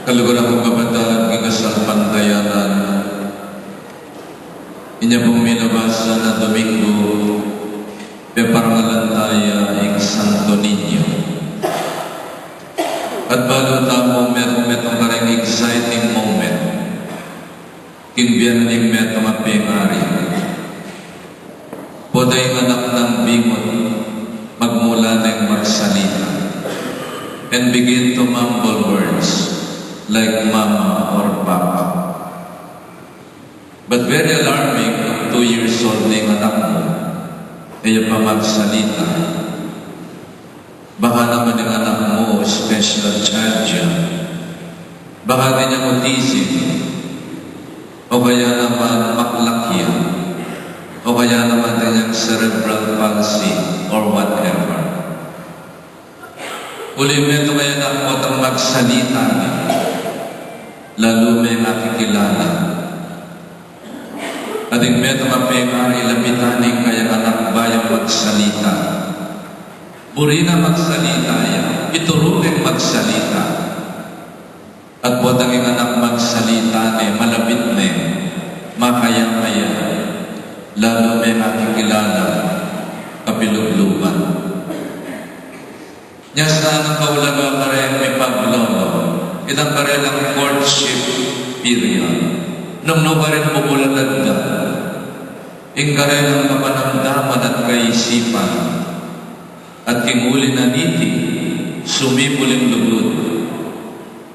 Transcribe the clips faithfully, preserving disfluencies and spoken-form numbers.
Kaluguran kung kapatad king kasalpantayanan, inya pung minabasa na Domingo, peparangalan taya ing Santo Niño. At balu tamu, met-, metung kareng exciting moment king bie ning metung a pengari. Potang ing anak nang bingut, magmula neng magsalita and begin to mumble words like mama or papa. But very alarming, nung two years old na ing anak mu, e ya pa magsalita. Baka naman ing anak mu special child ya. Baka kanyang autism, o kaya naman maklak ya, o kaya naman kanyang cerebral palsy, or whatever. Uli, metung kaya na potang magsalita ne, lalu me makikilala. At ing metung a pengari, lapitan ne ing kayang anak, ba yang magsalita. Buri na magsalita ya, ituru neng magsalita. At potang ing anak magsalita ne, malapit ne, makayang-kaya, lalu me makikilala, kapilubluban. Nya sana kaulaga kareng mipaglolo, itang karelang courtship period. Nung nu pa rin bubulatad da, ing karelang kapanamdaman at kaisipan, at king uli na niti, sumibul ing lugud.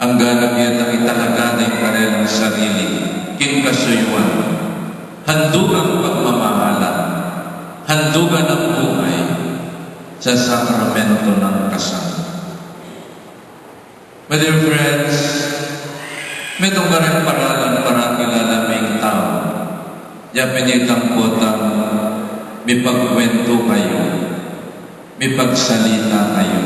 Anggang na pia itang italaga na ing karelang sarili king kasuyuan, handugang pagmamahalan, handugan a buhay sa sakramento ng kasal. My dear friends, metung kareng paralan para kilala meng tau, ya pin itang potang mipagkwentu kayu, mipagsalita kayu.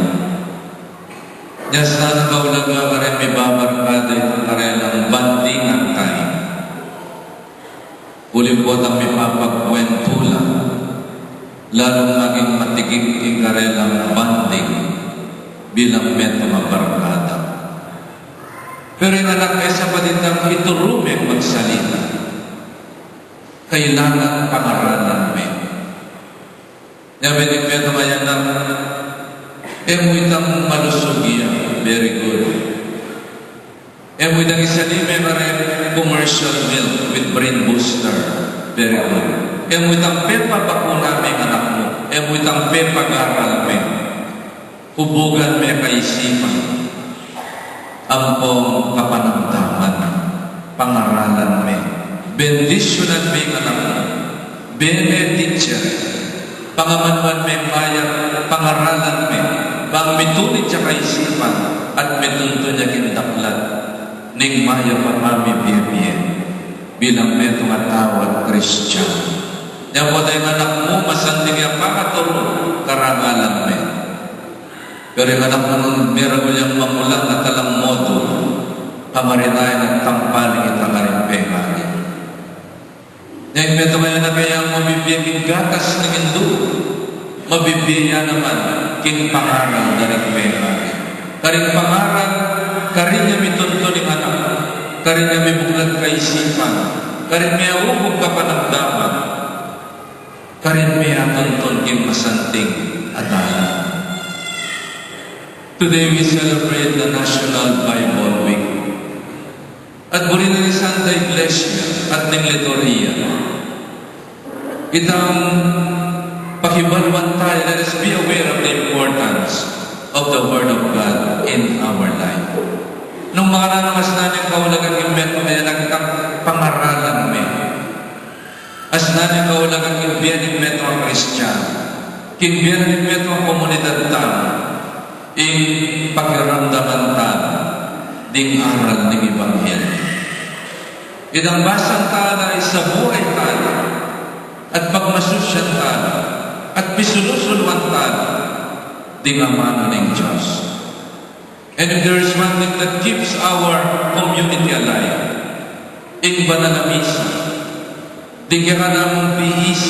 Nya sana kaulaga kareng mibabarkada itang karelang bonding time. Uli potang mipapagkwentu la, lalung maging matigik ing karelang bonding bilang metung a barkada. Pero ing anak, e sapat itang ituru meng magsalita. Kailangan pangaralan me. Nya metung a anak, e mu itang malusug ya, very good. E mu itang isali me kareng commercial milk with brain booster, very good. E mu itang pepabakuna meng anak mu, e mu itang pepagaral me. Ubugan me kaisipan, ampong kapanamdaman, pangaralan me, bendisyunan me ing anak mu, bene teacher, pangamanuan me mayap, pangaralan me, bang mitulid ya kaisipan, at mituntun ya king daklat ning mayap a pamibie-bie bilang metung a tau at Kristiyan. Nya potang ing anak mu masanting ya pakaturu, karangalan me. Pero ing anak mu nung meragul yang mangula, na talang modul, kamarinayan at tampal ning itang karing pengari. Nya ing metung a anak, e yang mabibie king gatas ning indu, mabibie ya naman king pangaral da ring pengari. Karing pangaral, karin ya mituntun ing anak, karin ya mibuklat kaisipan, karin ya miaugug kapanamdaman, karin ya mituntun king masanting a dalan. Today we celebrate the National Bible Week. At buri na ning Santa Iglesia at ning liturhiya itang pakibaluan tayu, let us be aware of the importance of the Word of God in our life. Nung makananu, asna ning kaulagan king metung a anak, itang pangaralan me. Asna ning kaulagan king bie ning metung a Kristiyan, king bie ning metung a komunidad tamu, ing pakiramdaman tamu ding aral ning ebanghelyo. Itang basan tala, isabuhay tala, at pagmasusyan tala, at pisulu-suluan tala ding amanu ning Dios. And if there is one thing that keeps our community alive, ing banal a misa, ding kekatamung B E C,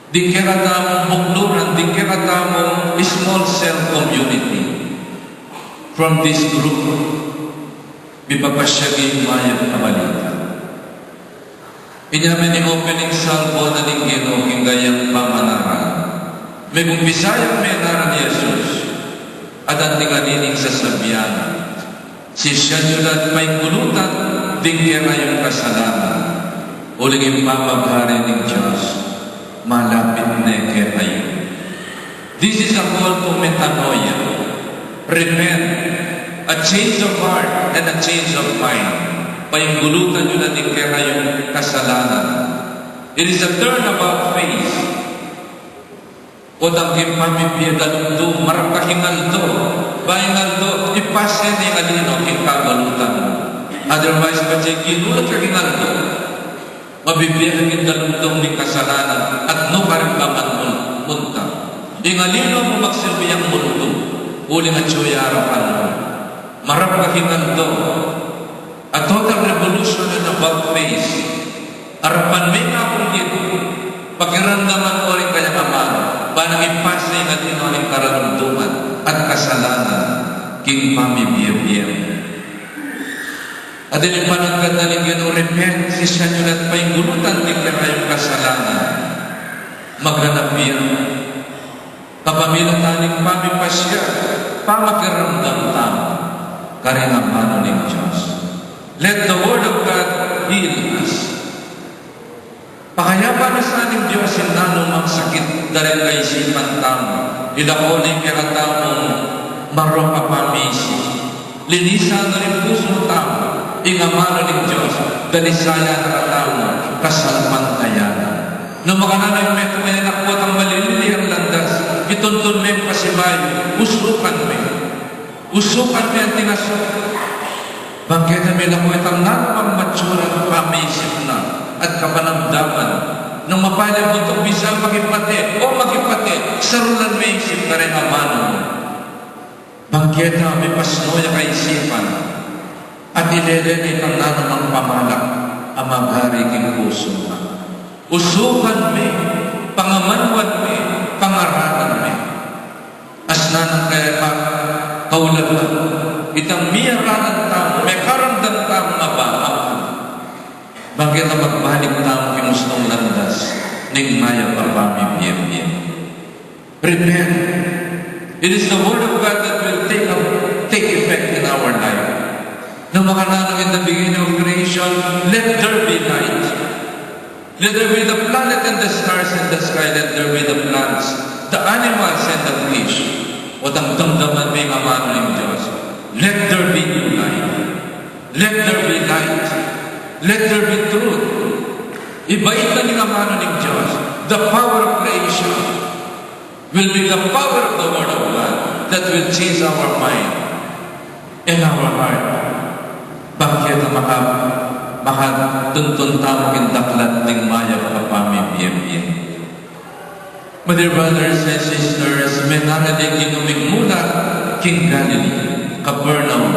ding kekatamung bukluran, ding kekatamung small cell community. From this group, Mipapasiag ing mayap a balita. Inya meni opening salmo na ning Ginu king kayang pamanaral. Megumpisa yang menaral i Jesus, at anting anining sasabian, sisian yu la't paingulutan ding kekayung kasalanan, uling ing pamaghari ning Dios malapit ne kekayu. This is a call to metanoia, repent, a change of heart, and a change of mind. Paingulutan yu na ding kekayung kasalanan. It is a turn about face. Potang king pamibie dalumdum, marap ka king aldo. Ba ing aldo, ipase ne ing alino king kabalutan mu. Otherwise, patse ginulat ka king aldo, mabibie ka king dalumdum ning kasalanan at nukarin ka man mul-, munta. Ing alino mu magsilbi yang multo, uling atyu ya arapan mu. Marap ka king aldo. A total revolution and about face. Arapan me ing Ginu, pakiramdaman mu ring kayang amanu, ban ipase ing alino ning karalumduman at kasalanan king pamibie-bie mu. At ining panagkat na ning Ginu, repent, sisian yu la't paingulutan ding kekayung kasalanan. Maganap ya kapamilatan ning pamipasiag, pamakiramdam tamu karing amanu ning Dios. Let the word of God heal us. Pakayapan na sa ning Dios ing nanumang sakit da ring kaisipan tamu. Ilako ne ing kekatamung marok a pamiisip. Linisan na ring pusu tamu, ing amanu ning Dios, dalisayan na katamu kasalpantayanan. Nung makananu ing metung a anak, potang malili yang landas, ituntun meng pasibayu, usukan me. Usukan me anting asu. Bang keta milako itang nanumang matsuran pamiisip na at kapanamdaman. Nung mapali buntuk bisa, magipate, o magipate, sarulan me isip karing amanu. Bang keta mipasno ya kaisipan, at ilele ne itang nanumang pamalak a maghari king pusu na. Usukan me, pangamanuan me, pangaralan me. Asnan nang kaya pa, kaulagan, itang miyaralan tamu, mekaramdam tamu nga ba, bang keta magbalik tamu king ustung landas ning mayap a pamibie-bie. Repent. It is the word of God that will take up, take effect in our life. Nung makananu, in the beginning of creation, let there be light. Let there be the planet and the stars in the sky. Let there be the plants, the animals and the fish. Potang damdaman me ing amanu ning Dios. Let there be light. Let there be light. Let there be truth. Ibait na ning amanu ning Dios. The power of creation will be the power of the Word of God that will change our mind and our heart. Bang keta maka-, makatuntun tamu king daklat ning mayap a pamibie-bie. My dear brothers and sisters, menara ning Ginu ming mula king Galilee, Capernaum.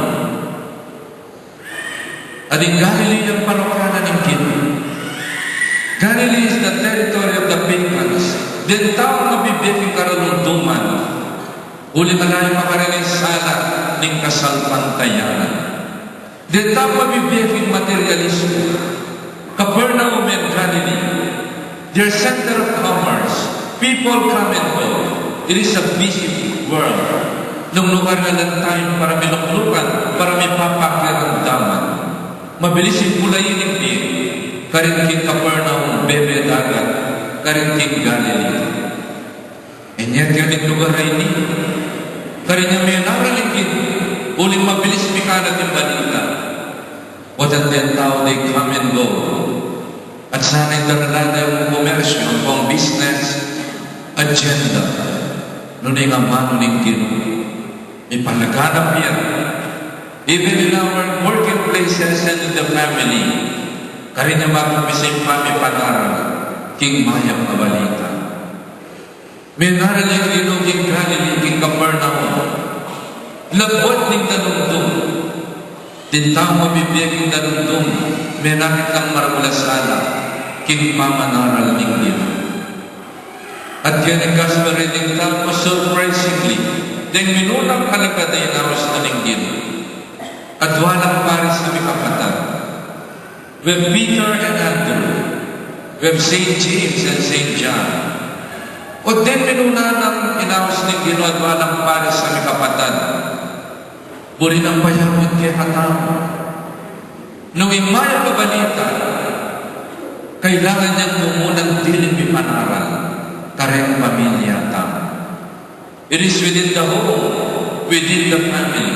At ing Galilee yang parokyanan ning Ginu. Galilee is the territory of the pagans. Deng taung mabibie king karalumduman, uling ala yang makareng ing sala ning kasalpantayanan. Deng taung mabibie king materialismo. Capernaum and Galilee, they're center of commerce. People come and go. It is a busy world. Nung nukar na lang tamu para miluklukan, para mipapakiramdaman. Mabilis ing pulayi ning bie, karin king Capernaum, bebe dagat, karin king Galilee. And yet, karing lugar a ini, karin ya menara ning Ginu, uling mabilis mikalat ing balita. Potang deng tau, they come and go. At sana ing darala da ing komersyu, ing business agenda, nune ing amanu ning Ginu, mipalaganap ya. Even in our working places and in the family, karin ya mag-umpisa ing pamipanaral king mayap a balita. Menara ning Ginu king Galilee, king Capernaum. Labuad ning danumdum. Deng taung mabibie king danumdum, menakit lang maragul a sala king pamanaral ning Ginu. At keng gospel reading tamu, surprisingly, deng minunang alagad a inaus na ning Ginu, adwa lang Paris a We have Peter and Andrew. We have Saint James and Saint John. O den minuna nang inaus ning Ginu, adua nang pares a mikapatad. Buri nang payabut kekatamu. Nung ing mayap a balita, kailangan yang mumunang diling mipanaral kareng pamilya tamu. It is within the home, within the family.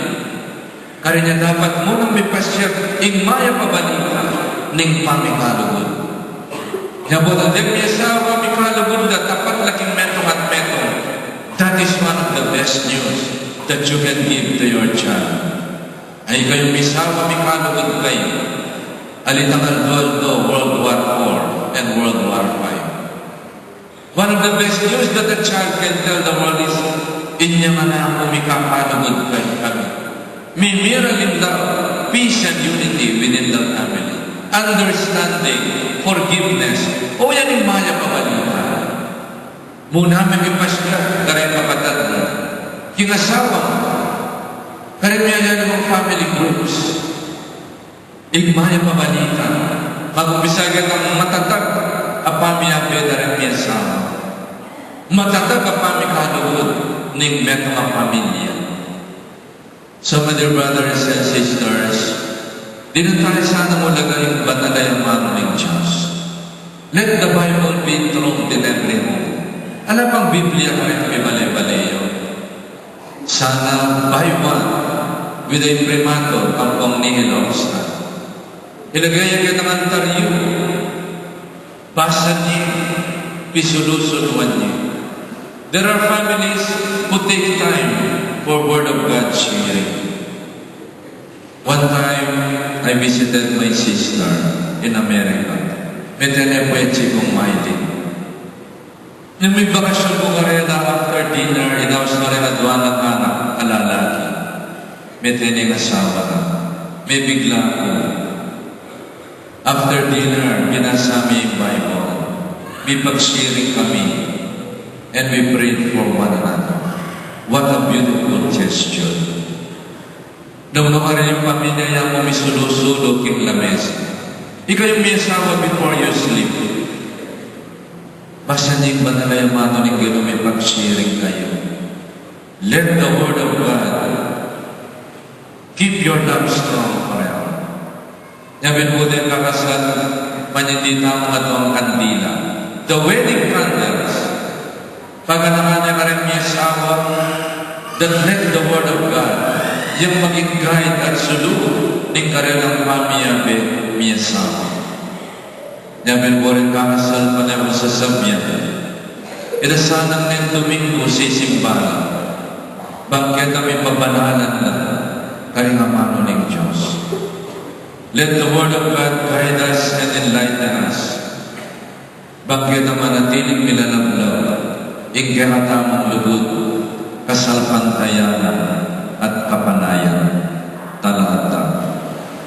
Kareng ya dapat munang mipasyag ing mayap a balita ning pamikalugud. Nya bot deng miasawa mikalugud da, tapat la king metung at metung. That is one of the best news that you can give to your child. Ay kayung miasawa mikalugud kayu, ali tang aldo-aldo World War Four and World War Five. One of the best news that a child can tell the world is, inyang anak ku, mikalugud kami. Mimira ing love, peace and unity within the family. Understanding, forgiveness. O yan ing mayap a balita. Muna me mipasyag kareng kapatad mu, king asawa mu, kareng miyayaliwang family groups. Ing mayap a balita, mag-umpisa ketang matatag a pamiabe da reng miasawa. Matatag a pamikalugud ning metung a pamilya. So, my dear brothers and sisters, dinan taya sanang ulaga ing banal a amanu ning Dios. Let the Bible be enthroned in every home. Ala pang Biblia kareng mibale-bale yu. Sana buy one with a imprimatur ampong nihil obstat. Ilage ya ketang altar yu. Basan ye, pisulu-suluan ye. There are families who take time for Word of God sharing. One time, I visited my sister in America. Mete ne pu ya chikung Maylin. Nung mibakasyon ku karela, after dinner, inaus ku reng adua nang anak a lalaki. Mete ne ing asawa na. Mibigla ku. After dinner, binasa mi ing Bible. Mipag-sharing kami. And we prayed for one another. What a beautiful gesture. Nung makareng pamilya ya mu misulu-sulu king lamesa, ikayung miasawa, before you sleep, basan ye ing banal a amanu ning Ginu, mipag-sharing kayu. Let the Word of God keep your love strong forever. Nya pin pu deng kakasal, manyindi tamung aduang kandila. The wedding candles. Paganakan ya kareng miasawa, that let the Word of God yang maging guide at sulu ning karelang pamiabe miasawa. Nya pin pu reng kakasal, pane mu sasabian, ira sanang neng Domingo sisimba la, bang keta mipabanalan la karing amanu ning Dios. Let the Word of God guide us and enlighten us. Bang keta manatiling milalablab ing kekatamung lugud, kasalpantayanan at kapanayan.